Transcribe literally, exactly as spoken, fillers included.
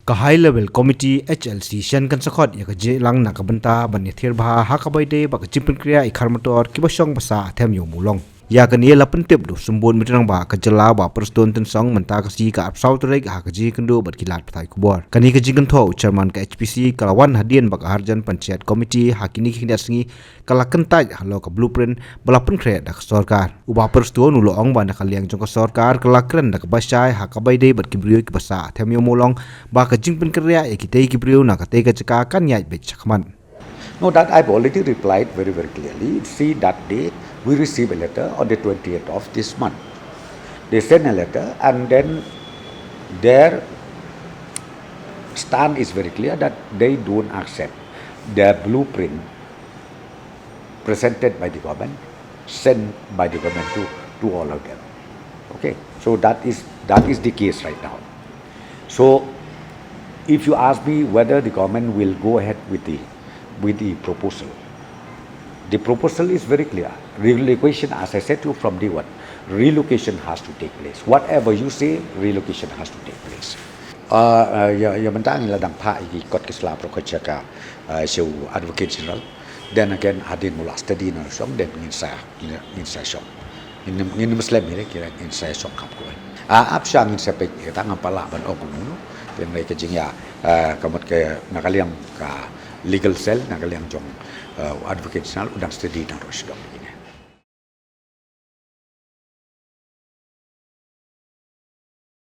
Ka High Level Committee H L C shen kan sa khot ïa ka jingïalang na ka bynta ban ïathir bha ha kaba ïadei bad ka jingpynkhreh ïa ki kharmator kiba shong ba sah ha Them Ïew Mawlong. Ïa kane la pyntip da u Symbud Myntri Rangbah ka jylla Bah Prestone Tynsong mynta ka sngi ka arphew saw tarik ha ka jingïakynduh bad ki lad pathai khubor. Kane ka jingkynthoh u Chairman ka H P C ka la wan hadien ba ka Harjan Panchayat Committee ha kine ki khyndiat sngi ka la kyntait halor ka blueprint ba la pynkhreh da ka sorkar. U Bah Prestone u la ong ba na ka liang jong ka sorkar ka la kren da kaba shai ha kaba ïadei bad ki briew kiba sah ha Them Ïew Mawlong, ba ka jingpynkhreh ïa kitei ki briew na katei ka jaka kan ïaid beit shakhmat. No, that I've already replied very, very clearly. See, that day we received a letter on the twentieth of this month. They sent a letter, and then their stand is very clear that they don't accept the blueprint presented by the government, sent by the government to, to all of them. Okay, so that is, that is the case right now. So, if you ask me whether the government will go ahead with the, with the proposal, the proposal is very clear. Relocation, as I said to you from day one, relocation has to take place. Whatever you say, relocation has to take place. Uh, uh, ïa, ïa mynta ngi la dang phah ïa ki kot ki sla baroh kawei sha ka, uh, sha u Advocate General. Then again, hadien ba u la study na shong, then ngin sa, ngin, ngin sa shong. Ngin, ngin ym slem hi re, ki ngin sa shong kham kawei. Ah, ap sha ngin sa peit, kata ngam pat lah ban ong kumno. Then ka jingïa, ah, ka mut ka na ka liang ka legal cell, na ka liang jong, ah, Advocate General, u dang study na ruh sdang.